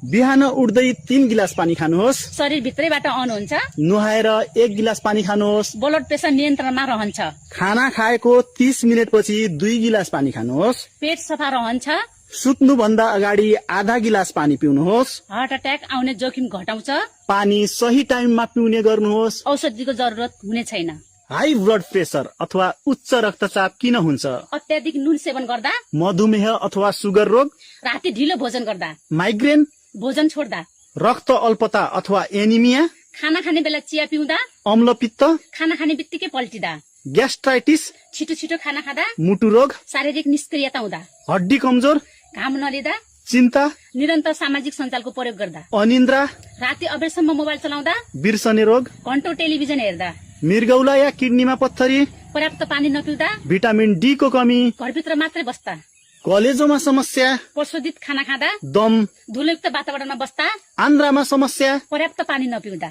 बिहान उठ्दै 3 गिलास पानी खानुहोस्। शरीर भित्रैबाट अन हुन्छ। नुहाएर 1 गिलास पानी खानुहोस्। ब्लड प्रेसर नियन्त्रणमा रहन्छ। खाना खाएको 30 मिनेटपछि 2 गिलास पानी खानुहोस्। पेट सफा रहन्छ। सुत्नुभन्दा अगाडि आधा गिलास पानी पिउनुहोस्। हार्ट अट्याक आउने जोखिम घटाउँछ। पानी सही टाइममा पिउने गर्नुहोस्। औषधिको जरुरत हुने छैन। हाई ब्लड प्रेसर अथवा उच्च रक्तचाप किन हुन्छ? अत्याधिक नुन सेवन गर्दा, मधुमेह अथवा सुगर रोग, राति ढिलो भोजन गर्दा, माइग्रेन, भोजन छोड्दा, रक्त अल्पता अथवा एनिमिया, खाना खाने बेला चिया पिउँदा, अम्लपित्त, खाना खाने बित्तिकै पल्टिँदा, ग्यास्ट्राइटिस, छिटो छिटो खाना खाँदा, मुटु रोग, शारीरिक निष्क्रियता हुँदा, हड्डी कमजोर, घाम नलिँदा, चिन्ता, निरन्तर सामाजिक सञ्जालको प्रयोग गर्दा, अनिन्द्रा, राति अबेरसम्म मोबाइल चलाउँदा, बिर्सने रोग, घण्टौं टेलिभिजन हेर्दा, मृगौला या किडनीमा पत्थरी, पर्याप्त पानी नपिउँदा, भिटामिन डी को कमी, घरभित्र मात्रै बस्दा, कलेजोमा समस्या, प्रशोधित खाना खाँदा, दम, धुलोयुक्त वातावरणमा बस्दा, आन्द्रामा समस्या, पर्याप्त पानी नपिउँदा,